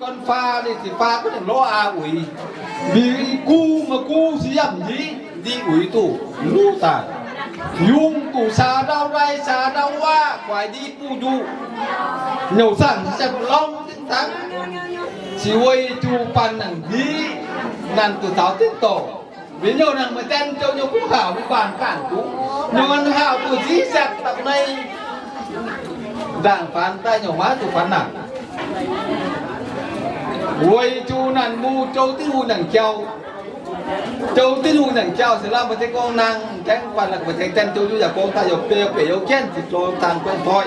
Gorn faa ninh ziqc faa gunv ninh lorz aa uix. Mbic gu maaih gu se yamh ndiqv, ndiqv uix duqv luv daaih. Yungz duqv saax ndau ndai, saax ndau waac, guaix ndiqv buv njuqc. Nyouc zaangc se lorngx zinh dangv. Se weic zuqc banh nangc ndiqv, nanc duqv taux zinh dorngc. Mbuo nyouh nangc maaih janx jouh nyouh gunv haauc mbuo baamh gaanh duqv, nyouh haauc duqv nziv saatv dapv mei. Ndaangc faanx daaih nyouh maiv duqv faanx naanc. Weic zuqc naanc mbuo jouh Tin-Hungh nangc jauv, jouh Tin-Hungh nangc jauv se lamh maaih deix gorngv nangh gaengh banh la'maah deix janx jouh nyouh yaac gorngv daaih youh biei youh bieic youh jienv ziqc joux dangh guanh toi.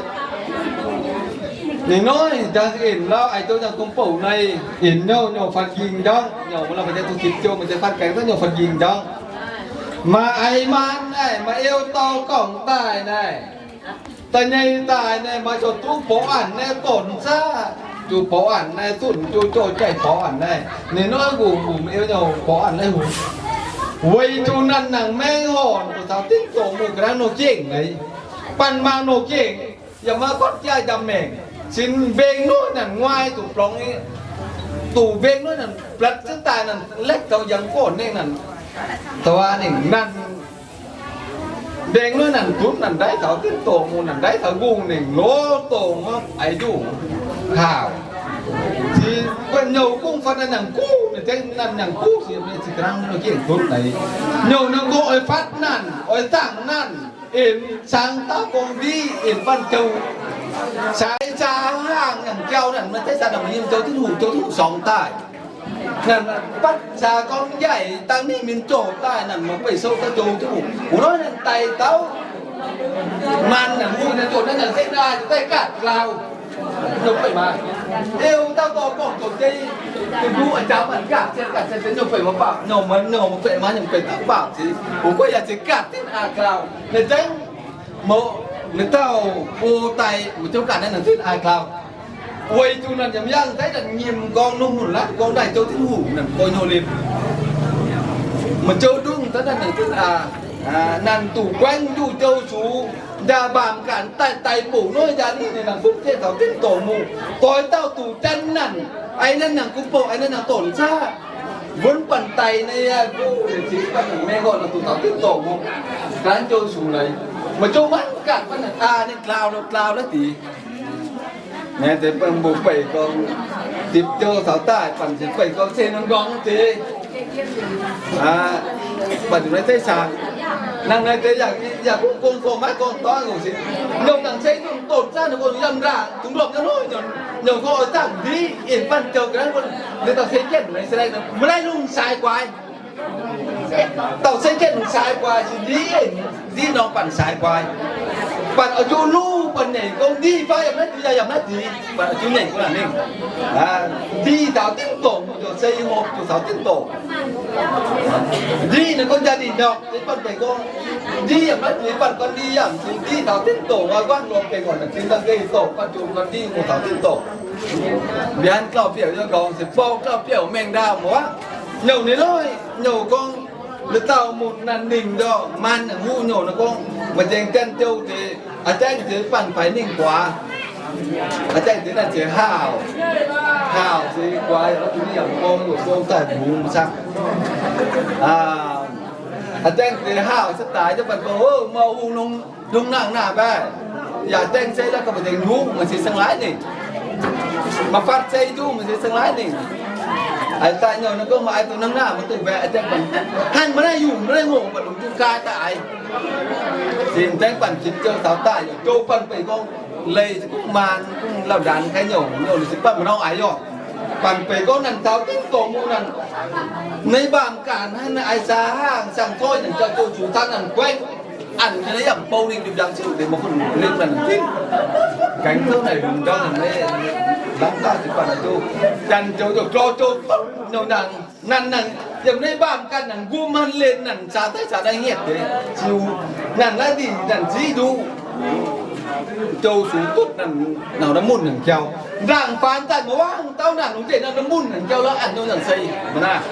Ninh noic nzangc en lauh, a'jouv nzangc dongh bouh nai, en nyouh nyouh fatv nqingh ndorngv, nyouh maaih lamh maaih deix dongh ziepc jouh maaih deix fatv gaengh daaih nyouh fatv nqingh ndorngv. Maaih aiv maanc naaiv, maaih eu dorh gorngv daaih naaiv, da'nyeic daaih naaiv maaih zoux duqv borqv aqv naaiv dorn zaqv, duqv borqv aqv naaiv zunc duqv joux jaiv borqv aqv naaiv. Ninh noic ngungh ngungh eu nyouh borqv aqv naaiv hungh. Weic zuqc naanc nangc maengh horngc duqv taux dinc dorngh mungh ga'naaiv nor jengh naaiv, banh maanh nor jengh, yaac maaih gorngv jaaix njamv maengc. Sin mbeng noic naanc nguaai duqv blongc, duqv mbeng noic naanc blatc ziex daaih naanc laetv taux yangh gorn nengh naanc, taux aqv ninh naanc mbeng noic naanc dunv naanc ndaiv taux dinc dorngh mungh, naanc ndaiv taux ngungh nengh lorz dorngh maiv aiv nduqc haauc. Se guanh nyouh gong fatv naanc nangc guv, ninh dengv naanc nangc guv se mienh zinh ga'naaiv nor jengh dunv naaiv. Nyouh nor gorngv oix fatv naanc, oix zaangc naanc, en cangx dauh gorngv ndiqv en banh jouh. Sai zaax haangh nangc jauv naanc maaih deix zaax naanc maaih nyim jouh Tin-Hungh, jouh Tin-Hungh sorngx daaih. Naanc batv zaax gorngv njaih dangh ninh mienh zoqc daaih naanc maaih beic sou daaih jouh Tin-Hungh. Wuov nor naanc daaih dauh maanh naanc mbuo naanc zoqc naanc naanc se naaiv daaih gaatv laauh. Nyouh beic maah, eu dauh dorh gorngv zoqc jei, duqv nduqc a'jamv a'gaatv se gaatv se nyouh beic maah baauh, nyouh maaih nyouh beic maah, nyouh beic dauh baauh se, wuov gueix yaac se gaatv dinv aqv laauh. Naaiv zengv mouz, naaiv dauh o daaih maiv jouh gaatv naaiv naanc dinv aqv laauh. Weic zuqc naanc yaac yangh daaih naanc nyim gorngv nungh hungh laatv gorngv daaih jouh Tin-Hungh naanc gorngv nyouh liemh. Maaih jouh ndungh daaih naanc naanc dinv aqv. Naanc duqv guaengv nduqc jouh sux, ndaah mbaamc ganh daaih daic mbuoqc noiv ndaa ninh naanc fuqv jienv taux dinc dorngh mungh. Doix dauh duqv janx naanc, aiv naanc nangc gunv bouh, aiv naanc nangc dorn zaqv. Mbuonv banh daic naaiv aqv, mbuo zingx banh naanc maengh horngc naanc duqv taux dinc dorngh mungh. Ganh jouh sux leiz, maaih jouh maiv ganh banh naanc aa ninh glaau glaau laiv deix. Naaiv deix banh mbuo beic gorngv, dipc jouh taux daaih banh ziouc beic gorngv se nor nqorngv deix. Banh zuqc naaiv zeiv saang, nangh naaiv deix yaac, yaac gorngv gorngv maiv gorngv dorngv nyungc se, nyungc nangc se nyungc dorn zaqv nyungc gorngv yangh ndaangc dungx lorqc nyei lov, nyungc gorngv oix zaangc ndiqv en banh jouh ga'naaiv, ninh dauh se jienv naaiv se maiv laih lungh saaix guaaix. Dauh se jienv lungh saaix guaaix se ndiqv, ndiqv norm banh saaix guaaix. Banh oix zuqc luv banh nyeic gorngv ndiqv fai yaac maiv ndiqv, yaac maiv ndiqv. Banh oix zuqc nyeic gorngv naaic mingh, ndiqv taux dinc dorngh, mbuo ziouc se hopv duqv taux dinc dorngh. Ndiqv naaiv gorngv jaa-dingh nyei, banh beic gorngv ndiqv yaac maiv ndiqv, banh gorngv ndiqv yaac maiv ndiqv, ndiqv taux dinc dorngh, oix guanh lorz beic gorngv naaic zinh daaih geh dorngh, banh ziouc gorngv ndiqv mbuo taux dinc dorngh. Mbiaanc gauh biouc nyei nqorngv se bou gauh biouc maengh ndaauh muoz. Nyungc ninh noic, nyungc gorngv, ninh dauh mun naanh ningh ndorm maanh nyungc huv nyungc nor gorngv, maaih nzengc janx-jouh deix, a'jangv deix banh faix ningh guaax. A'jangv deix naaiv zeix haauh, haauh se guaax yaac lorz duqv yaac gorngv, yaac gorngv daaih mbuo caqv. A'jangv deix haauh se daaix jienv banh gorngv, o, mouh hungh nongh, nongh nangh naaic mbaih. Yaac jaeng se la'gauh maaih nzengc nduqc, maaih ziex ceng laaix ningh. Maaih fatv se nduqc, maaih ziex ceng laaix ningh. A'jangv nyungc nor gorngv maaih a'duqv nangh naaic, maaih duqv mbaeqc, a'jangv banh hnangv maiv naaiv yungh, maiv naaiv ngongh, banh longc duqv gai daaih. Zinh dengv banh qinx jouh taux daaih, yaac jouh banh beic gorngv, leih se gunv maan, gunv lauh ndaanx kai nyungc, nyungc ninh se banh maaih norm aaix yaac. Banh beic gorngv naanh taux dinc dorngx mungh naanh, naaiv mbaamh ganh hnangv naaiv aaix zaax hnangv, sang toi naanh jauv jouh zuqc taux naanh guaengv. A'nc nyei yaac bou ninh njiec mbiaangx ziouc deix mbuo bun ninh naanh dinc. Gaengh zouv naaic lungh ndorm naaic, lamh dauh ziqc banh naaic duqv janx jouh jouh jor jouh duqv nouh naanc, naanc naanc yiem naaiv mbaamh ganh naanc nqumh haaix lenh naanc caax daaih caax naaiv hietv deix ziux naanc naaiv ndingh naanc ziqv nduqc. Jouh sux duqv naanc nauc naaiv munv naanc jauv. Ndaangc faanx daaih maiv wangv dauh naanc longc njiec naanc naaiv munv naanc jauv lorqc, a'nc nouh naanc sei maiv naaiv.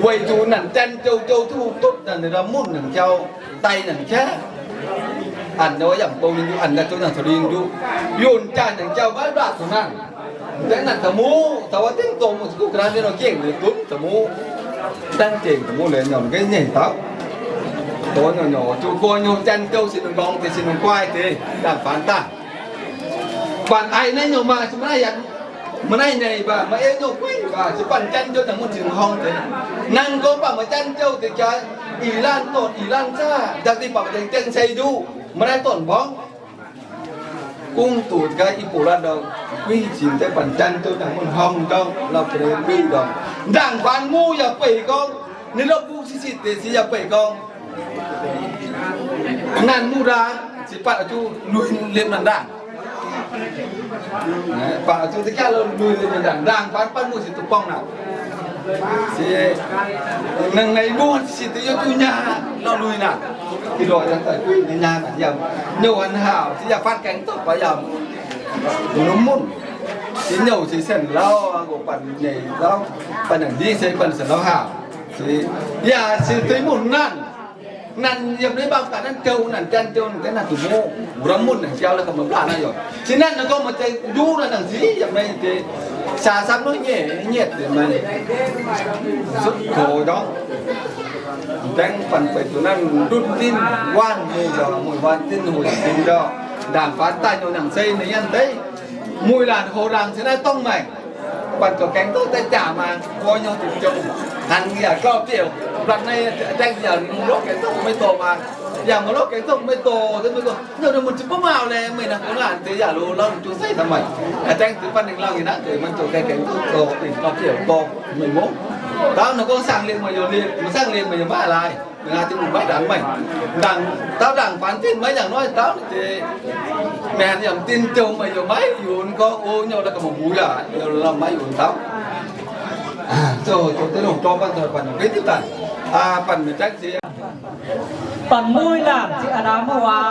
Weic zuqc naanc janx jouh jouh duqv duqv naanc naaiv munv naanc jauv. Daic naanc qaqv. A'nc nor yaac bou ninh nduqc, a'nc daaih zouv naanc caux ninh nduqc. Yunh jaaih naanc jauv maiv mbaatc zuqc naanc. Dengv naaic da'muv, da'wuov dengv domh guv ga'naaiv mienh nor gengh liuz dunv da'muv. Dangv gengh da'muv liuz nyungc gengh nyeic dauh. Dongh nyungc nyungc zuqc gox nyungc janx jouh sin nqorngv deix, sin nqorngv guai deix, ndaangc faanx daaih. Buatc aic naaiv nyungc maaih, maiv naaiv yaac, maiv naaiv nyeic baac, maiv ei nyungc guiv baac, se buatc janx jouh daaih mun sin horngh deix. Naaiv gorngv baac maaih janx jouh deix jaax, ih laanh dongh ih laanh zaah, jaax dinh baac maaih deix janx seix njuqc, maiv naaiv dongh mborngv. Gunv duqv gaax i buoz laanh ndau, guiv cingx deix buatc janx jouh daaih mun horngh ndau, lauh gu'nyuoz guiv ndau. Ndaangc faanx mungv yaac beic gorngv, ninh lopv mungv sitv sitv deix se yaac beic gorngv, naanc mungv ndaangc, se buatc oix zuqc lui liemh naanc ndaangc. Buatc oix zuqc za'jaav lui liemh naanc ndaangc, ndaangc faanx buatc mungv se duqv borngv naanc. Se nangh naaiv mbuo sitv deix yiem duqv nyaah lorh lui naanc. Ih lorh yaac daaih guiv nyei nyaah naaic yaac nyouh hnangv haauh, se yaac faanx gaengh duqv baac yaac mv lunx munv. Se nyouh se sen lauh, nqox banh nyeic lauh, banh nyanc ndiev se banh sen lauh haauh. Se yaac se deix munv naanc. Naanc yiem naaiv mbaang gaax naaiv jouh, naanc janx jouh, naanc deix naanc zuqc mouh, wuov munv naanc jauv la'gauv maiv mv baac naaiv yaac. Cin naaiv nor gorngv maaih deix nduqv naaiv naanc ziex yiem naaiv deix, saa samv nor nyei nyietv deix maaih sutv koux ndorm. Dengv banh beic zuqc naaiv ndutv dinv waanc muic ndorm, muic waanc dinv huic dinv ndorm, ndaangc faanx daaih nyungc naanc sei ninh yiem deix. Muic laanh houx laangz se naaiv dongh maengc. Banh zoux gaengh duqv daaih jaax maah, gox nyungc zuqc jouh. Hanc yaac gauh biouc, banh naaiv dengv yaac lov gaengh duqv maiv doh maah. Yaac maiv lov gaengh duqv maiv doh, maiv doh. Nyungc ninh mun zipv mbuo maauh laeh, meih naaic gox laanh deix yaac lorz lorz ninh zungv seix daaih maengc. Dengv deix banh ninh laangh nyei naaiv deix, maiv zoux gaengh gaengh duqv doh, ninh gauh biouc doh, meih mungv. Dauh naaic gorngv saangh liemh meih yaac liemh, maiv saangh liemh meih yaac maiv laaix. Meih naaiv dingh maiv danx meih. Ndaangc, dauh ndaangc faanx dinv maiv nyanc hnoi dauh deix. Meih hanc yaac dinv jouh meih yaac maiv yunz gorngv, o, nyouh naaiv ga'maah mbuo yaac, yaac maiv yunz dauh. Zoux, zoux deix longc dorng banh zoux banh ga'ndiev daaih. Banh meih zanc se banh muic laanh se Aa^ndam Hewaa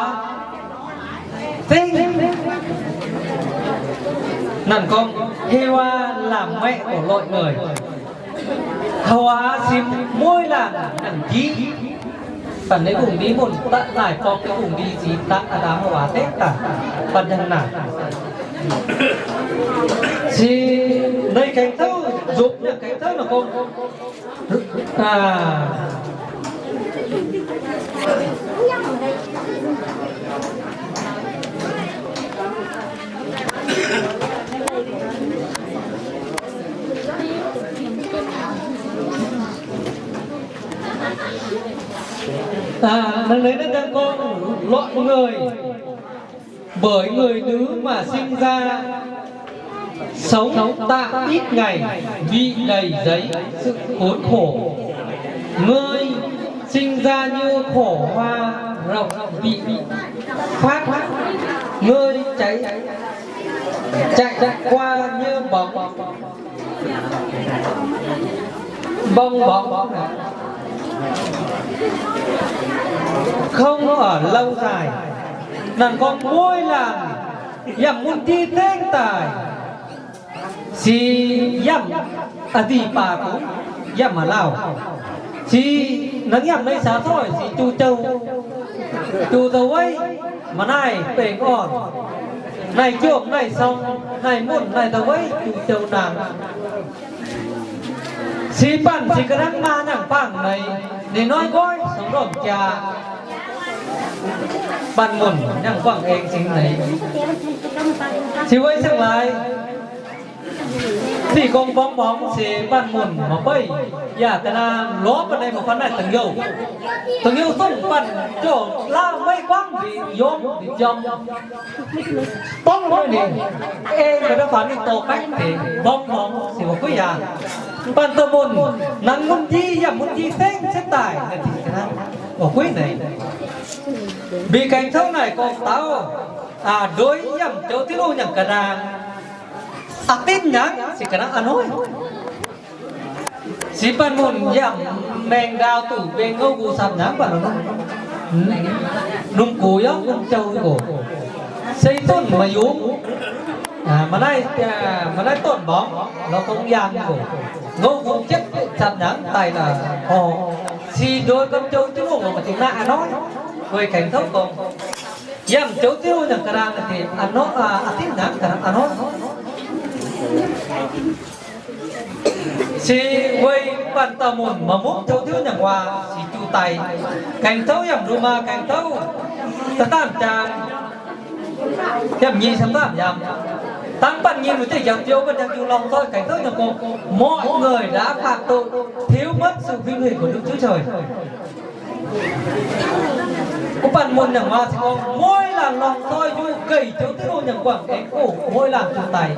zengv. Nanc gorngv Hewaa làm mẹ của loài người. Hewaa se muic laanh nangc njiv. Banh naaiv lungh ndiev munc daaih naaic borngz deix lungh ndiev nziez daaih Aa^ndam Hewaa dengv daaih banh hnangv naaic. Se naaiv gaengh touv nzunc naaiv gaengh touv naaiv gorngv À, năng nới nó đang có loại người, bởi người nữ mà sinh ra sống tạm ít ngày bị đầy dẫy sự khốn khổ. Ngươi sinh ra như khổ hoa rộng bị phát, ngươi chạy, chạy qua như bóng, bong bóng, không ở lâu dài. Năn gorngv mueiz laanh yiem mun ti tengv daaih, se yiem a'dih baac kungx yiem a'lauh. Se nangv yiem naaiv saax zoih se juqc jouh, juqc zoux weiv, maaih naaiv bengh orn, naaiv jomc naaiv song, naaiv munc naaiv zoux weiv juqc jouh nangc. Se banh se ga'hnangv maa nangc bangc naaic, ninh hnoi nqoi song ndorm jaa, banh munc nangc bangc aengx cingx naaic. Se weiv cingx laaix, dih gong borngz borngz se banh munc maiv beiv, yaac ga'naaiv lorz banh naaiv maiv banh naaiv dangx youh. Dangx youh dongh banh jouh laav maiv guangv nziex yiem nziex jiem. Dongh maiv ninh, ei maiv daaih faaux ninh dorh baeqv deix borngz borngz se maiv guiv yaac. Banh doh munc, nangc mun jiex yaac mun jiex dengv setv daaih naaic dingc ga'naaiv maiv guiv naaic. Mbic gaengh touv naaic gorngv taux, aa, ndoix yiem joux Tin-Hungh nyangc ga'naaiv, aa, dinv hnyangx se ga'naaiv a'hnoi. Se banh munc yaac maengx ndaauv duqv mbenc ngouv nqox camv hnyangx banh, nungx gux yaac mv jouh nqox, se dunh maaih yungz, maaih naaiv, maaih naaiv dunh mborngz lorz dongh yaangh nqox, ngouv nqox jienv camv hnyangx daaih naaic orqc. Se ndoix ganh joux Tin-Hungh lorqc maaih zingh naaiv a'hnoi. Weic gaengh touv gorngv, yiem joux Tin-Hungh nyangc ga'naaiv naaic deix a'hnoi, aa, aa, dinv hnyangx ga'naaiv a'hnoi. Se weic banh dauh munc maaih mungv zoux diuv nyanc waac sic juv daic. Gaengh touv yaac mv ndu maa, gaengh touv da'daamh jaang, yaac mv nyei samv daamh yaac dangv banh nyei mbuo zengc jangx biou banh jangx juv lorngh zoih gaengh touv nyanc gorngv, mọi người đã phạm tội, thiếu mất sự vinh hiển của Đức Chúa Trời. Mv banh munc nyanc waac se gorngv mueiz laanh lorngh zoih njuov geix Ziouv Tin-Hungh nyanc guangc aengx oc, mueiz laanh juv daic.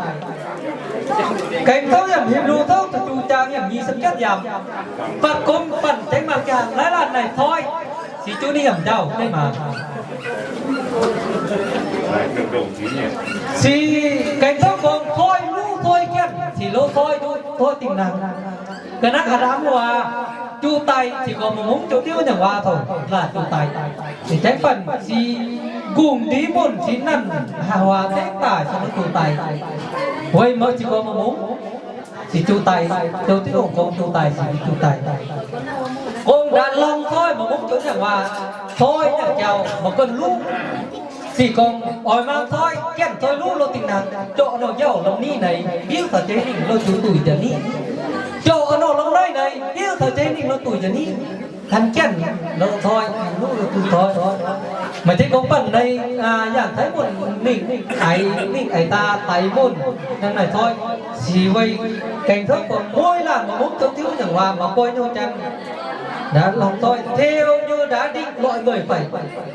Gaengh touv yaac Hipv^lu Touv ziepc juov zaang yiem nyic ziepc yietv yiemc, fatv gomv banh tengx mangc gaax, naaiv laanh naaic toi, se juv ninh yaac mv njaaux maiv maaih. Se gaengh touv gorngv toi luv toi jienv, se loz toi njuov toi dingh nangh. Ga'naaiv Aa^ndam waac, juv daic se gorngv maaih mungv zoux diuv nyanc waac taux laanh juv daic. Se jangx banh se gungx ndiev munc se nanc waac dengv daaih se juv daic. Weic mouz se gorngv maaih mungv se juv daic, zoux diuv longc gorngv juv daic se juv daic. Gorngv ndaatv lorngh toi maaih mungv zoux nyanc waac, toi nyanc jaux maaih guanh luv. Se gorngv oix maam toi, janx toi luv lo dingh naanc, jorqv nor njauv lomh niv naaic, biuv taux jiex ninh lo zuqc duih jiex niv. Jorqv nor lomh naaiv naaic, biuv taux jiex ninh lo duih jiex niv. Hanx janx lo toi, luv lo duih toi. Maaih deix gorngv banh naaic, yangh taiv munc mingh aiv, mingh aiv daa daic munc, hnangv naaic toi. Se weic gaengh touv gorngv mueiz laanh maaih mungv zoux diuv nyanc waac maaih guanh nyei janx. Lorngh toi teu nyei ndaav ndingh loix nzueic faix,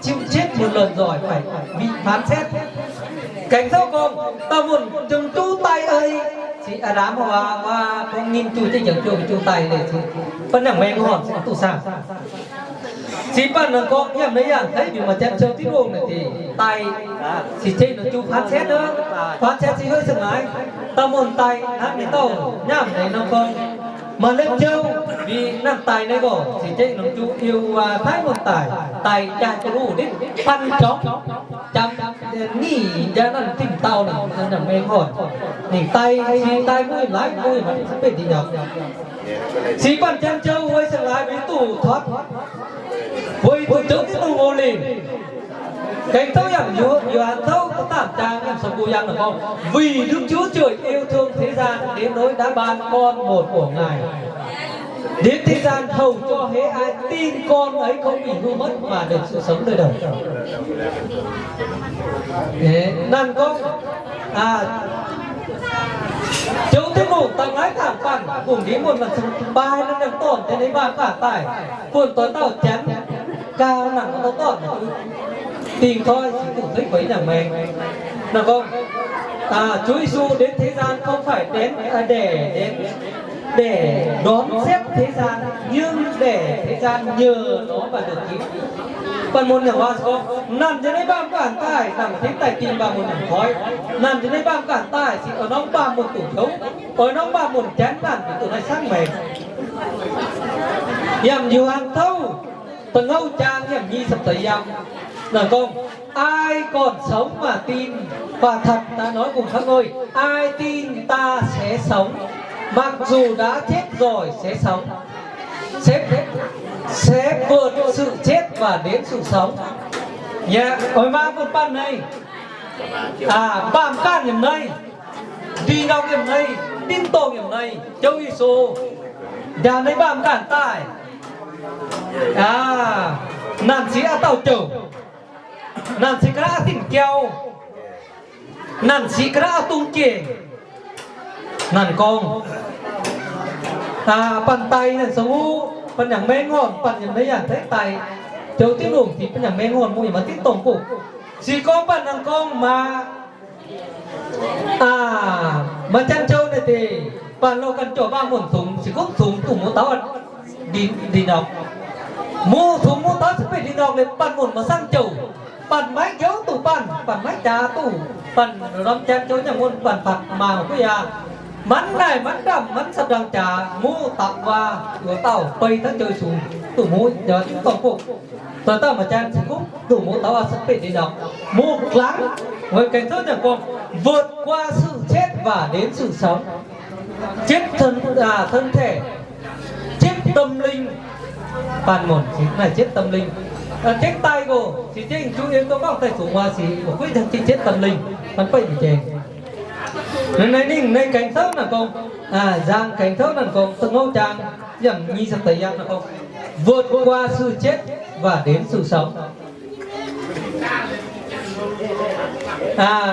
chịu chết một lần rồi phải bị phán xét. Gaengh touv gorngv dauh munc zungv juv daic eix. Se Aa^ndam waac, waac gorngv ninh juv, zengc jangx juv, juv daic leiz, banh nangc maengx horngh duqv saah. Se banh nangc gorngv yiem naaiv yangh taiv mbiungc maaih janx zoux diuv longc naaic deix daic, se zengc nor juv phán xét aqv. Phán xét se heuc se naaic, dauh munc daic hnangv naaiv dauh nyaanh naaic nor gorngv maaih lemh jou, mbi nanc daic naaiv gorngv se zengc nor juv iu taiv munc daic, daic jaaix gu'nyuoz nditv banh jorngx, jangx nyic njang nanc dimh dauh naaic, nangc maengx horngh. Ninh daic, se daic mbuo yaac laaix mbuo yaac maiv duqv benx ndin nyaux. Se banh janx zoux weic se laaix mbuo duqv cuotv, weic zuqc Ziouv Tin-Hungh ngorc lingc. Gaengh touv yangh Yo^han Touv da'daamh zaang yiem sou mbuo yangh naaic gorngv, Vì Đức Chúa Trời yêu thương thế gian đến nỗi đã ban con một của Ngài đến thế gian hầu cho hễ ai tin con ấy không bị hư mất mà được sự sống đời đời. Nanc gorngv, Ziouv Tin-Hungh daaih naaiv dangc banh gungx ndiev munc, baaih nanv ninh dorn, janx nyei mbaanh ganh daaih, buonv doix dauh janx ganh nanc dorn, dingh toi se duqv feix nyanc maengx. Nanc gorngv, Chúa Giê-xu đến thế gian không phải đến, để đến để đón xét thế gian, nhưng để thế gian nhờ nó mà được cứu. Banh munc nyanc waac gorngv, nanc janx nyei mbaanh ganh daaih, nanc tengx daaih dingh mbaanh munc nyanc toi. Nanc janx nyei mbaanh ganh daaih se oix norm mbaanh munc duqv houv, oix norm mbaanh munc janx nanc duqv naaiv sangv maengx. Yiem Yo^han Touv da'ngouv zaang yiem nyic ziepc deix yiemc, ninh gorngv, Ai còn sống mà tin, và thật ta nói cùng các ngươi, ai tin ta sẽ sống, mặc dù đã chết rồi sẽ sống, sẽ, sẽ vượt sự chết và đến sự sống. Aa, oix maa bun banh naaiv, mbaanh ganh yiem naaiv, ndin ndau yiem naaiv, tin tưởng yiem naaiv, Ziouv Yesu, njaaux naaiv mbaanh ganh daaih, nanc se a'dauh jauv, nanc se ga'naaiv a'dinh jauv, nanc se ga'naaiv a'dungh jengc. Nanc gorngv, banh daic nanc sou, banh nyanc maengx horn, banh yiem naaiv yangh tengx daic, Ziouv Tin-Hungh diex banh nyanc maengx horn, mbuo yaac maiv tin-dorngh buoqv. Se gorngv banh nanc gorngv maa, maaih janx-zou naaic deix, banh lorh ganh jorh mbaanh munc zungx, se gorngv zungx duqv muoz-douz ndin-ndorngh. Mbuo zungx muoz-douz se benx ndin-ndorngh liuz, banh munc maiv sangv jouh. Banh maiv njoux duqv banh, banh maiv jaax duqv banh. Norm janx-zou nyei munc banh baac maaih guov yaac manv naaic manv ndamv manv sapv nzang jaax, muoz-douz waac wuov dauh beiv daaih jauv sungx duqv muoz, yaac tin-dorngh buoqv. Doix dauh maaih janx se gorngv duqv muoz-douz se benx ndin-ndorngh. Mbuo gangv weic gaengh zouv nyanc gorngv vượt qua sự chết và đến sự sống. Chết thân, à, thân thể, chết tâm linh. Banh munc se naaic chết tâm linh. Jengv daaih oc, se jengv juv yiem duqv gorngv daaih zungx waac sic, mbuo gueiv hnangv jengv chết tâm linh, maiv beiv maiv jengx. Ninh, ninh, ninh, ninh gaengh souv naaic gorngv, nzang gaengh souv naaic gorngv, da'ngouv jaang, yiem nyic ziepc deix yiemc naaic gorngv, vượt qua sự chết và đến sự sống.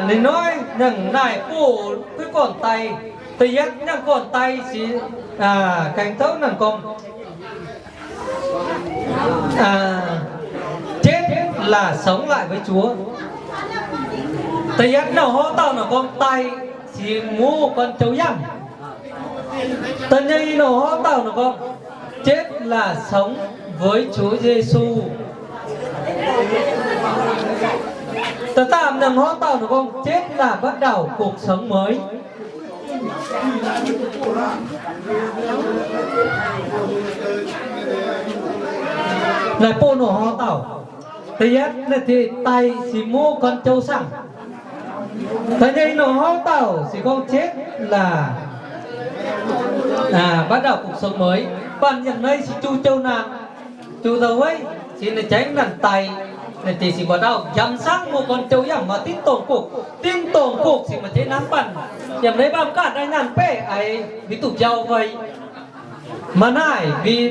Ninh hnoi nangc naaic buoz duqv gorn-daic, da'yietv nangc gorn-daic se gaengh souv naaic gorngv, chết là sống lại với Chúa. Da'yietv nangc hov dauh naaic gorngv daic se mbuo gorn-joux yangh. Da'nyeic nangc hov dauh naaic gorngv chết là sống với Chúa Giêsu. Da'faam nangc hov dauh naaic gorngv chết là bắt đầu cuộc sống mới. Naaic buoz nangc hov dauh, da'yietv naaic deix daic se mbuo gorn-joux saah. Da'nyeic nangc hov dauh se gorngv chết là bắt đầu cuộc sống mới. Banh yiem naaiv se juv jouh naanc, juv da'weiv, se naaic jangv naanc daic, naaic deix se mbuo dauh njamv sangv mbuo gorn-joux yangh maaih tin-dorngh guoqv. Tin-dorngh guoqv se maaih jeiv nanv banh. Yiem naaiv baamh ganh naaiv naanc beqv aic mbuo duqv biaux fai Maaih naaiv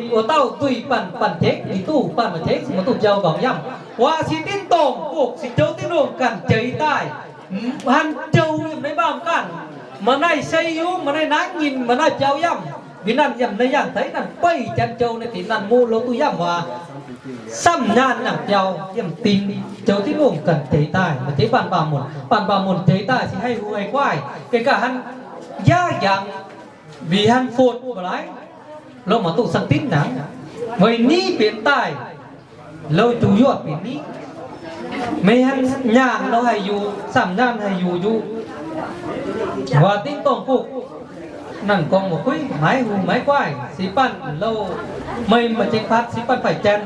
mbuo wuov dauh duih banh, banh tengx mbuo duqv, banh maaih tengx mbuo duqv biaux nqorngc yamh. Waac se tin-dorngh guoqv se jouv Tin-Hungh ganh jeix daaih, hnangv jouv yiem naaiv baamh ganh. Maaih naaiv sei hiuv, maaih naaiv naaiv nyinh, maaih naaiv biaux yamh. Mbuo nanc yiem naaiv yangh deix nanc beih janx jouv naaiv deix nanc muoz-loz duqv yamh waac. Samv nyaanh nangc biaux yiem dinh, jouv Tin-Hungh ganh jeix daaih, maaih deix banh baac munc, banh baac munc jeix daaih se haih hungh haih guaiv, gengh gaax hnangv yaac yangh. Mbuo hnangv fuotv mbuo laaix, lorqc, maaih duqv saeng-dinv nangv, weic ni benx daaih, lorqc, juv yuoqv benx ni. Meih hnangv nyaanh lorqc haih yungz, samv nyaanh haih yungz njuqc. Waac tin-dorngh guoqv, nanc gorngv mbuo kuiv maiv hungh maiv guaiv, se banh lorqc, meih maaih zingh fatv se banh faix-janx.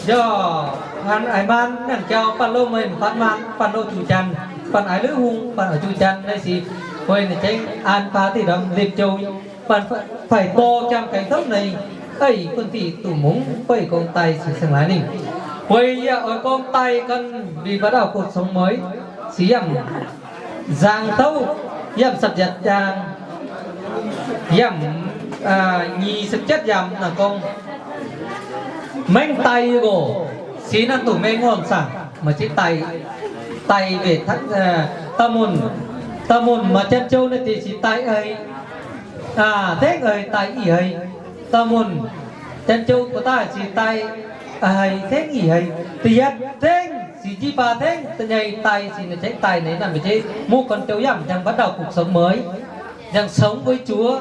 Yaac hnangv a'maan nyanc jauv, banh lorqc meih fatv maan, banh lorqc juqc janx, banh aaix lorqc hungh, banh oix juqc janx naaiv se, weic naaiv zengv an baac dih ndorm lipc jouh, banh faix-borh jangx gaengh tov naaiv, eix bun diqc duqv mungz beiv gorngv daaih se saeng-laaix ninh. Weic yaac oix gorngv daaih gan mbuo dauh guoqv congx mueiz, se yiem nzang douv, yiem sapv yietv jaang, yiem nyic sapv jietv yiem naaic gorngv, maengx daic oc, se naaiv duqv maengx ngorn saah, maaih ziex daic, daic mbenc, dauh munc, dauh munc maaih janx-jouv naaiv deix se daic eix, tengv eix daic ih eix, dauh munc janx-jouv buo daaih se daic eix tengv ih eix, da'yietv tengv se njie baac tengv, da'nyeic daic se naaiv tengv daic naaiv, naaiv mbuo jeiv muv gorn-jouv yamh njang baav ndau guqc songx meix, njang sống với Chúa.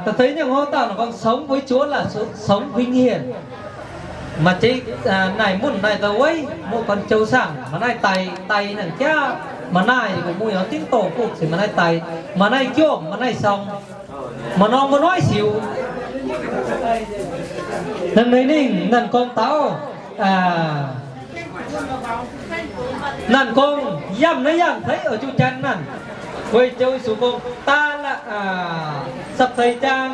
Da'deix nyungc hov dauh naaic gorngv sống với Chúa là sống vĩnh viễn. Maaih jeiv naaic munc naaic da'weiv muv gorn-jouv saangv, maaih naaiv daic, daic nangc jaav, maaih naaiv mbuo muv yaac dingv dorngh guqc se maaih naaiv daic, maaih naaiv njormh, maaih naaiv song, maaih norm mbuo noix siux. Naaiv meix ninh nanc gorngv taux, nanc gorngv yamh naaiv yangh teix oix juqv janx nanc, weic Ziouv Yesu gorngv, daa la, sapv deix jaang,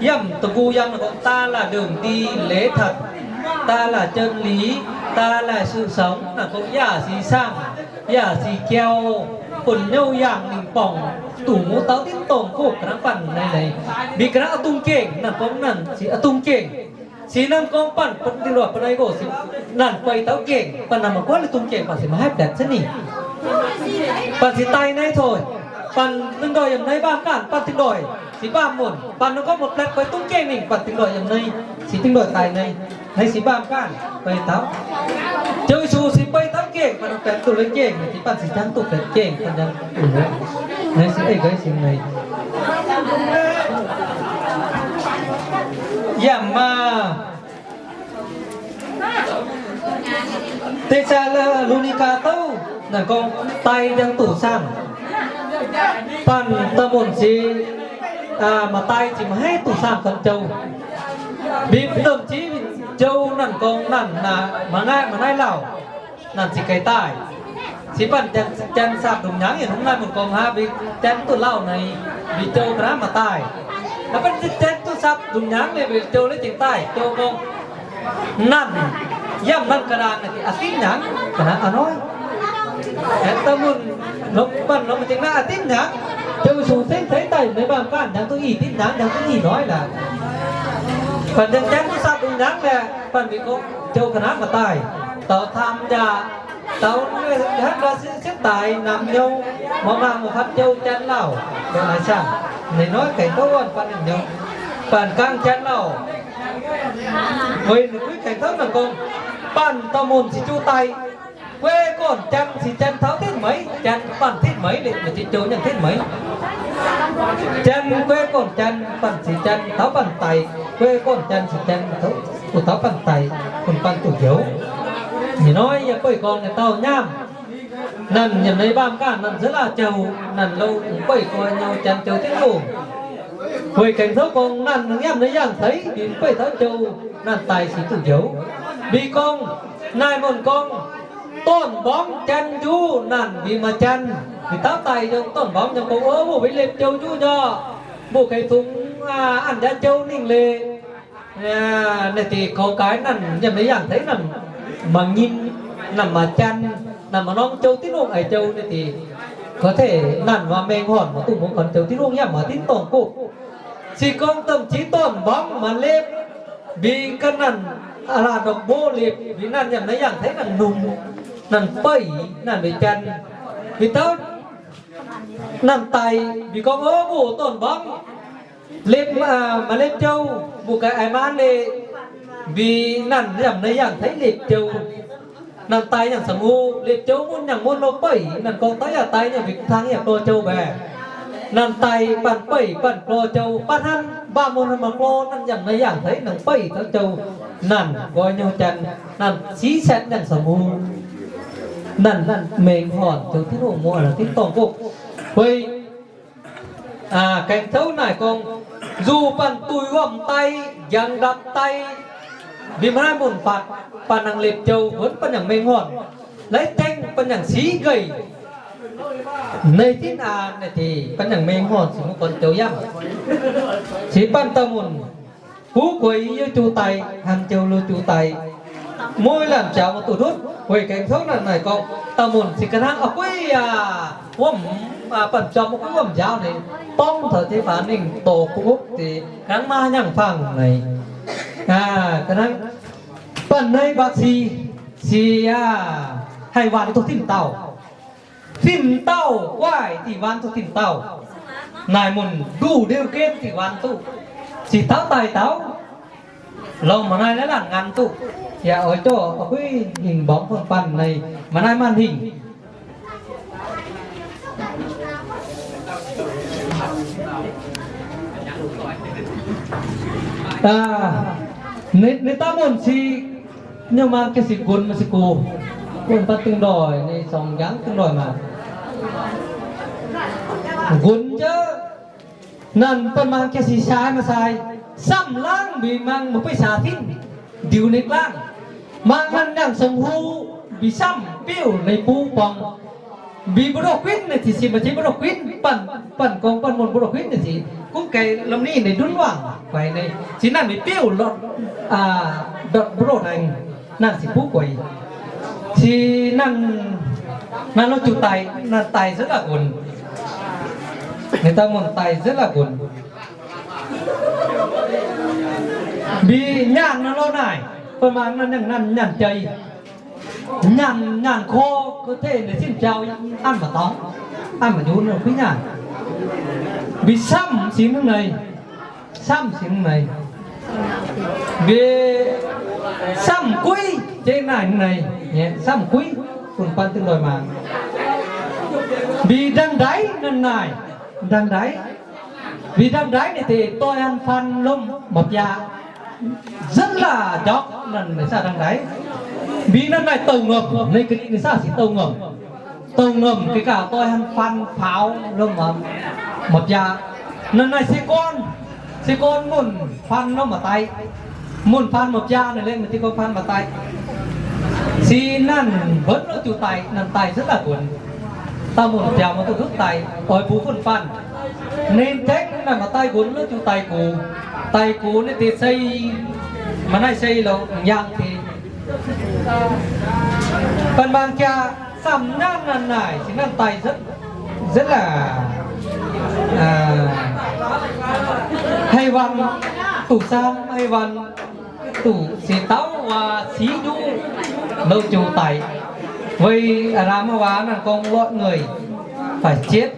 yamh da'nqu yangh gorngv, ta là đường đi, lẽ thật, ta là chân lý, ta là sự sống. Nanc gorngv yaac se saangv, yaac se jauv, bun nyouv yangh ninh borngc, dongh muv dauh dingv dorngh guqc ga'naaiv banh naaiv leiz. Mbuo ga'naaiv a'dungx gengh, nanc gorngv nanc se a'dungx gengh. Se nanc gorngv banh dingh loih ba'naaiv gorx, nanc beiv dauh gengh, banh nanc maaih guav la'dungx gengh, banh se maaih haih mbatc cuotv ninh. Banh se daaih naaiv coix, banh dingh loih yiem naaiv mbaamv ganh, banh dingh loih se mbaamv munc, banh nanc gorngv maaih mbatc beiv dungx gengh ninh, banh dingh loih yiem naaiv, se dingh loih daaih naaiv, naaiv se mbaamv ganh beiv dauh. Ziouv Yesu se beiv dauh gengh, banh nanc mbatc duqv la'gengh, se banh se jangv duqv mbatc gengh, banh jangv, naaiv se eix nqaiv se naaiv. Yaac maaih Te^saa^lo^ni^gaa douc naaic gorngv daaih njang duqv saangv. Banh da'munc se maaih daaih zinh maiv haih duqv saangv gan jou. Mbiv domh jiv jouh nanc gorngv nanc maaih naaiv, maaih naaiv lauh, nanc se geix daaih. Se banh janx saapv ndongc hnyangx yaac hnangv naaiv mun gorngv hnangv, mbiv janx duqv lauh naaic, mbiv jouh ga'naaiv maaih daaih. Naaiv banh janx duqv saapv ndongc hnyangx naaic, mbiv jouh naaiv zinh daaih, jouh gorngv nanc, yamv nanc ga'naaiv naaic a'dimv hnyangx, ga'naaiv a'hnoi. Aengx da'munc banh lorz maaih zinh naaiv a'dimv hnyangx. Jouh sung cingv ceix daaih, meix mbaamh gaanh hnyangx duqv ih, dinh hnyangx hnyangx duqv ih hnoi laaix. Banh nzengc janx duqv saah dungz hnyangx laeh, banh mingh gorngv jouh ga'naaiv maiv daaih, taux camv yaac, taux hnangv nor siepv daaix namx nyou, mangc mangc maiv fatv jouh janx lauh, mbenc naaic cangv, ninh hnoi gaengh douv wuonh banh ninh nyou, banh gaengh janx lauh. Weic ninh kuiv gaengh douv naaic gorngv, banh dauh munc cingx jiu daaih, guei gorn-janx cingx janx taux titv meix, janx banh titv meix liuz, maiv zeiz jouh nyanc titv meix. Janx guei gorn-janx banh cingx janx taux banh daic, guei gorn-janx cingx janx taux, taux banh daic, bun banh duqv njoux. Ih hnoi yie beiv gorngv naaic dauh nyaanh, naaic nyiemc naaic mbaamh gaanh naaic za'laah jouh, naaic louh beiv gorx-youz janx jouh Tin-Hungh. Weic gaengh zouv gorngv naaic nyiemc naaic yangh ceix, ninh beiv taux jouh, naaic daaih cingx duqv njoux. Mbi gorngv, naaic munc gorngv, dorn-mborngv janx njuv naaic mbi maaih janx, mbi taux daaih yiem dorn-mborngv nyei gorngv, o, mbuo weic liepc jouh njuv nyei, mbuo keix fungx an jaax jouh ninh leiz. Naaic deix korv-gaaix naaic nyiemc naaic yangh ceix naaic mangc nyim, naaic maaih janx, naaic maaih norm jouh Tin-Hungh eix jouh naaic deix. Gorngv taux naaic maaih mengh horn, maaih duqv muangx gorn jouh Tin-Hungh yaac maaih tin-dorngh guv. Se gorngv domh ziex dorn-mborngv maaih liepc, mbi ga'naanh aav laanh ndorm mbo liepc, mbi naaic nyiemc naaic yangh ceix naaic nungx, naaic beiv, naaic mbi janx, mbi taux naaic daaih, mbi gorngv, o, mbuo dorn-mborngv liepc, maaih liepc jouh, mbuo gaax eix maan leiz, mbi naaic nyiemc naaic yangh ceix liepc jouh. Naaic daaih yangh caux mbuo liepc jouh mun yangh mun lo beiv, naaic gorngv daaih yaac daaih yaac mbi tangx yaac gorx-jouh mbaeqc. Naaic daaih banh beiv banh gorx-jouh, baav hnangv mbaamh mun maaih gorx, naaic nyiemc naaic yangh ceix naaic beiv taux jouh, naaic gorx-youz janx, naaic siqv saetv yangh caux mbuo. Naaic, naaic mengh horn jouh Tin-Hungh muoz, naaic tin-dorngh guv. Weic gaengh zouv naaic gorngv, nzuqc banh duih wuom daaih, njang ndapc daaih, mbi maiv haih mun fatv, banh nangc liepc jouh, wuonv banh yangh mengh horn, laiv jaeng banh yangh siqv nqeih. Naaiv dinv aa, naaiv deix banh yangh mengh horn cingx mbuo gorn-joux yangh. Cingx banh dauh munc buv gueix yie jiu daaih, han jiu lo jiu daaih, mueiz laanh jaux maiv duqv ndutv. Weic gaengh zouv naaic naaic gorngv, dauh munc cingx ga'hnangv a'guiv aac, wuom, banh jomc a'guiv wuom njaaux ninh, dorng taux jiex faaux ninh dorh guv deix, ga'hnangv maaih hnyangx-fangx naaic. Ga'hnangv banh naaiv mbaac si, si aac, haih waanc duqv tin-dauh. Tin-dauh guaaiv dingc waanc duqv tin-dauh. Naaic munc nduqc ndeic-gen dingc waanc duqv. Cingx taux daaih taux, lorz maaih naaiv laanh nganh duqv. Yaac oix zorqv a'guiv hingh mborngz bun banh naaic, maaih naaiv maanh hingh. Ninh, ninh daav munc si nyei maanh ga'sic nqunx maaih si gox, bun baav dingh ndoih, ninh sorng njangv dingh ndoih maah. Nqunx jauv, naaic bun maanh ga'sic sai maaih sai, samv laangv mbic maanh maiv beiv saax sinv, ndiux ninh laangh. Maanh naaic nyaangh song hu, mbic samv biuv ninh buv buangh. Mbic mbu'ndongx guinv ninh cingx sipv maaih jiex mbu'ndongx guinv, banh, banh gorngv banh munc mbu'ndongx guinv ninh cingx gunv geix lomh ninh ninh ndunv wangc guaix ninh. Cingx naaic mbic biuv lotv, ndortv mbu'ndongx naaic, naaic cingx buv gueix. Cingx naaic, naaic lo jiu daic, naaic daic zunv la'nqunc. Ninh daaih munc daic zunv la'nqunc. Mbic nyaanh naaic lo naaic, bun maanh naaic nyaanh, nyaanh jai. Nyaanh, nyaanh ko, ko teh ninh zinh biaux an maaih dorngx, an maaih njunh kuiv nyaanh. Mbic samv singx hnangv naaic, samv singx hnangv naaic. Mbic samv guiv jeiv naaic hnangv naaic, samv guiv bun banh dingh ndoih maah. Mbic ndangv ndaix hnangv naaic, ndangv ndaix. Mbic ndangv ndaix ninh deix doix han faan lomh ma'biaa. Zunv la'njorqv naaic, naaic saah ndangv ndaix. Mbic naaiv naaic douh ngomc, ninh ga'naaiv ninh saah sic douh ngomc. Douh ngomc ga'gauh doix han faan faaux lomh ma'biaa. Naaiv naaic se gorn, se gorn munc faan lomh ma'daix. Munc faan ma'biaa naaic, lengh maiv deix gorn faan ma'daix. Se naaic mbuonv lo jiu daic, naaic daic zunv la'nqunc. Dauh munc biaux maiv duqv ndutv daic, oix bun fun-fanh. Ninh tengx naaic maiv daic nqunc lo jiu daic gux. Daic gux ninh deix sei, maaih naaiv sei lorqc, yangh deix. Banh maanh jaa samv nyaanh naaic naaic, cingx naaic daic zunv, zunv la'nqunc. Hei waanc duqv saam, hei waanc duqv sic dauh waac sic nyungc, louh jiu daic. Weic aav lamh waac naaiv gorngv lorqc ngeuih faix jietv.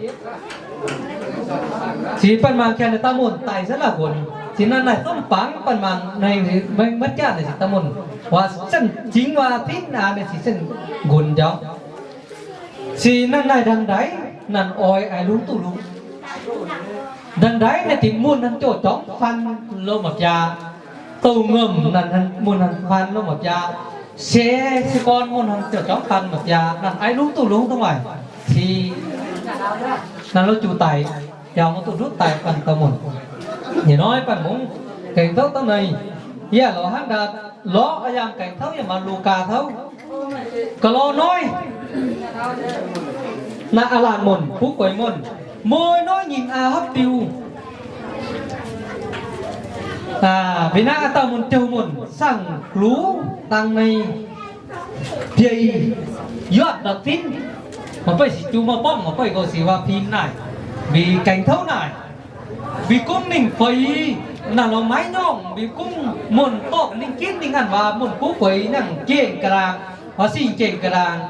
Sic banh mangc gaax naaiv dauh mun daic hnangv naaiv nqunc. Sic naaiv naaic zungv bangc banh mangc naaiv maiv jaax naaic sic dauh mun. Waac zengc jingx waac zinv aac naaic sic zengc nqunc jauv. Sic naaiv naaic ndangv ndaix naaic oix aix lungh duqv lungh. Ndangv ndaix naaic dingc mun hnangv jouh jorngv faan lo maac biaa. Douh ngomh naaic mun hnangv faan lo maac biaa. Seix se gorn mun hnangv jouh jorngv faan maac biaa naaic aix lungh duqv lungh dongh waaic. Sic naaic lo jiu daic, yaac mv duqv ndutv daic banh dauh mun. Nyei hnoi banh mungv gaengh touv dangv naaic, yie lorz hnangv daaih lorz yangh gaengh touv yiem maah Lugaa touv. Ga'lorqc hnoi naaic aav laanh mun, buv gueix mun, mueiz hnoi nyinh aav hopv diuh. Mbiv naaiv aav dauh mun jouh mun saangv gluv dangh naaic biei yuoqv ndortv zinv. Maaih beiv sic jiu maaih borngv, maaih beiv gorngv sic waac-fim naaic, mbiv gaengh touv naaic. Mbiv gunv ninh feix naaic lorz maiv nyungc, mbiv gunv mun dorh ninh ginv ninh a'nc waac mun buv gueix nyangh jengh ga'laangc, waac singh jengh ga'laangc.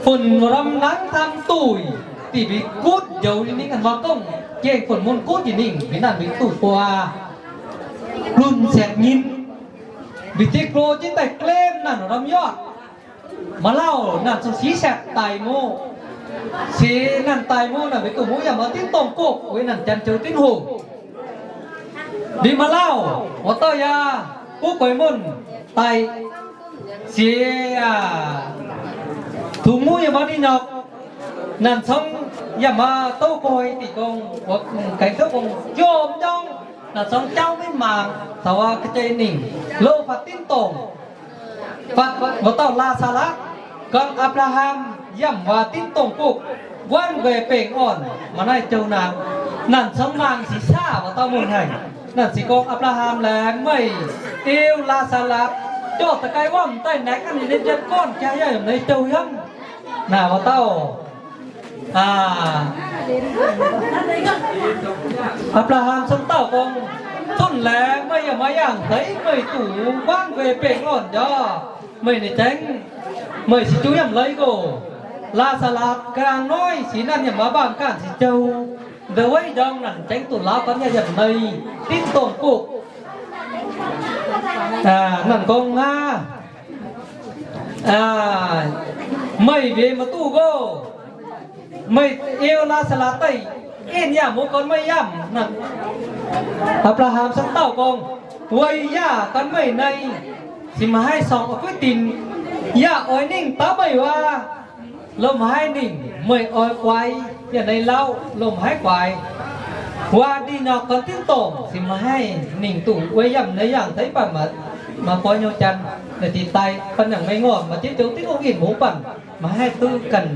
Funx wuov norm nangv camv duih, dih mbiv gutv njoux ninh a'nc waac gongh jengh funx mun gutv jiex ninh, mbiv naaic mbiv duqv buatc lunh saeqv nyinh. Mbiv deix glo jienv daaih glemh naaic norm yuoqv. Maaih lauh naaic cong-sieqv saeqv daic muoz, sieqv naaic daic muoz naaic mbiv duqv muoz yaac maaih dinv dongh gokv weic naaic janx joux dinv hoc. Mbiv maaih lauh wuov dauh yaac buv gueix mun daic, sieqv aac, tungx muoz yaac maaih ninh nyauc, naaic cong yaac maaih douv nqoi dih gorngv, gaengh douv gorngv jomc njorngv, naaic cong jauv maiv mangc taux ga'jai ninh, louh fatv dinv dongh. Fatv wuov dauh Laa^saa^latv, gorngv Apc^laa^ham yaac waac dinv dongh gokv, wuonv nquaih bengh orn, maaih naaiv jouh naanc, naanc cong mangc sic saah wuov dauh mun haic. Naanc sic gorngv Apc^laa^ham laengz meih eu Laa^saa^latv, jorh da'gai wuom daaih naeqv aqv ninh nyei njien gorn jaa yaac yaac naaiv jouh hiuv. Naaic wuov dauh Apc^laa^ham cong dauh gorngv, Zunh laengz meih yaac maaih yangh deix, meih duqv wuonv nquaih bengh orn njoux, meih ninh jangv, meih sic juv yaac mv leiz nqox. Laa^saa^latv ga'naaiv noiv sic naanc yaac maaih mbaamh ganh sic jouh, ndau weiv njormh naanc jangv duqv laauv gorn yaac yaac mv leiz, dinv dongh gokv. Naanc gorngv, Aav, meih mbenc maiv duqv nqox. Meih eu Laa^saa^latv daaih, en yaac mbuo gorn meih yaac mv nangc. Apc^laa^ham cong dauh gorngv, Weic yaac gorn meih naaiv, se maaih haih sorng guiv dinc, yaac oix ninh daaih meih waac, lomh maaih haih ninh, meih oix guaix yaac naaiv lauh lomh maaih haih guaix. Waac ninh nyauc gorn dinv dongh, se maaih haih ninh duqv weic yaac naaiv yangh deix banh maaih, maaih gorx nyei janx, naaiv deix daaih banh yangh meih ngorc maaih deix joux dinv ong in mbuo banh, maaih haih duqv ganh.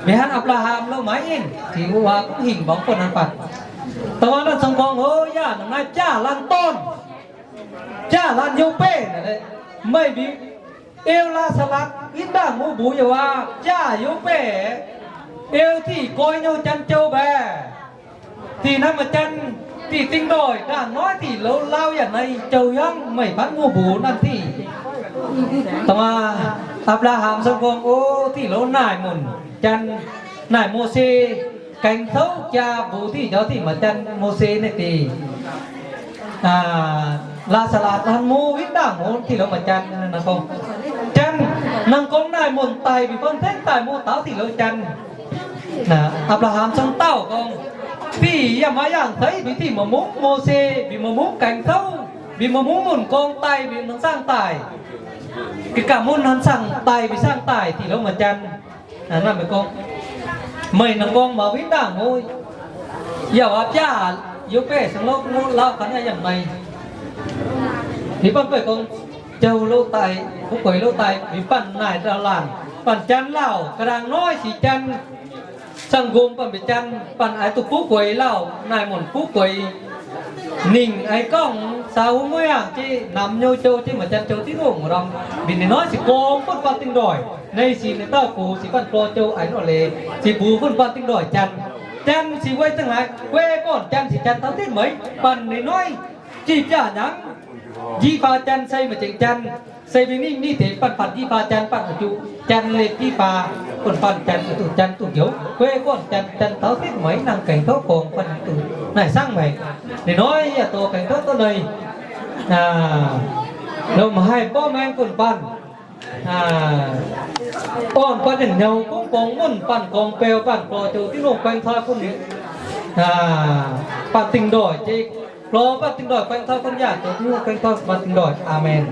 Mbiv hnangv Apc^laa^ham lomh maaih in, dingc waac gorngv hingh mborngz buonv hnangv banh. Da'waac naaiv cong gorngv, O yaac, naaiv jaax laanh dorn, jaax laanh you-beiv, meih mbiv eu Laa^saa^latv witv ndaangc wuov mbuox yaac waac jaax you-beiv, eu dih gorx nyei janx jouh mbaeqc. Dih hnangv maaih janx, dih dingh ndoih ndaangc noiv dih louz laauv yaac naaiv jouh hiuv meih banv wuov mbuox naaiv dih. Da'waac Apc^laa^ham cong gorngv, O dih louz naaic munc janx, naaic Mose, gaengh souv jaa mbuox dih njaaux dih maaih janx Mose naaiv deix. Laa^saa^latv hnangv mbuo witv ndaangc mbuo dih louz maaih janx, janx, naaiv gorngv naaic munc daic mbiv fun-fengx daaih mbuo daaux dih louz janx. Apc^laa^ham cong dauh gorngv, Dih yaac maaih yangh deix mbiv dih maaih mungv Mose, mbiv maaih mungv gaengh souv, mbiv maaih mungv munc gorngv daaih mbiv hnangv saangv daaih. Ga'ganh mun hnangv saangv daaih mbiv saangv daaih dih louz maaih janx. Naaiv meih gorngv, meih naaiv gorngv maaih witv ndaangc mbuo, yaac waac jaax you-beiv se loz lauv ganh yaac yangh meih. Mbiv banh beiv gorngv, Jouh loz daaih, fu'jueiv loz daaih, mbiv banh naaic ndau laanh, banh janx lauh ga'ndaangc noiv sic janx, cang-nqomh banh mbiv janx, banh aix duqv fu'jueiv lauh, naaic munc fu'jueiv. Ninh aix gorngv saux hungh mueiz yangh jiex namx nyou jouh jiex maaih janx jouh div longc ndorm, mbiv ninh noiv sic gorngv bun banh dingh ndoih, naaiv sic ninh dauh gux sic banh gorx jouh aix nor leiz, sic mbuox bun banh dingh ndoih janx. Janx sic weic zengc haaix, guei gorn-janx sic janx taux setv mueiz, banh ninh noiv jih jaax hnyangx. Njiec faaux janx se maaih zengc janx, se mingh ninh deix banh banh njiec faaux janx banh oix zuqc janx leih njiec faaux, banh banh janx oix zuqc janx duqv njoux. Guei gorn-janx, janx taux setv mueiz nangh gaengh tov gorngv banh duqv naaic sangv maengc. Ninh noiv yaac dorh gaengh tov duqv neic lomh haih borqv maengx bun banh, orn banh nyei hnyouv, gongv gorngv munv banh, gorngv beu banh, gorx-youz Tin-Hungh guaengx toi bun banh dingh ndoih jiex, lorz banh dingh ndoih guaengx toi bun yaac zoux Tin-Hungh guaengx toi banh dingh ndoih. Aamen.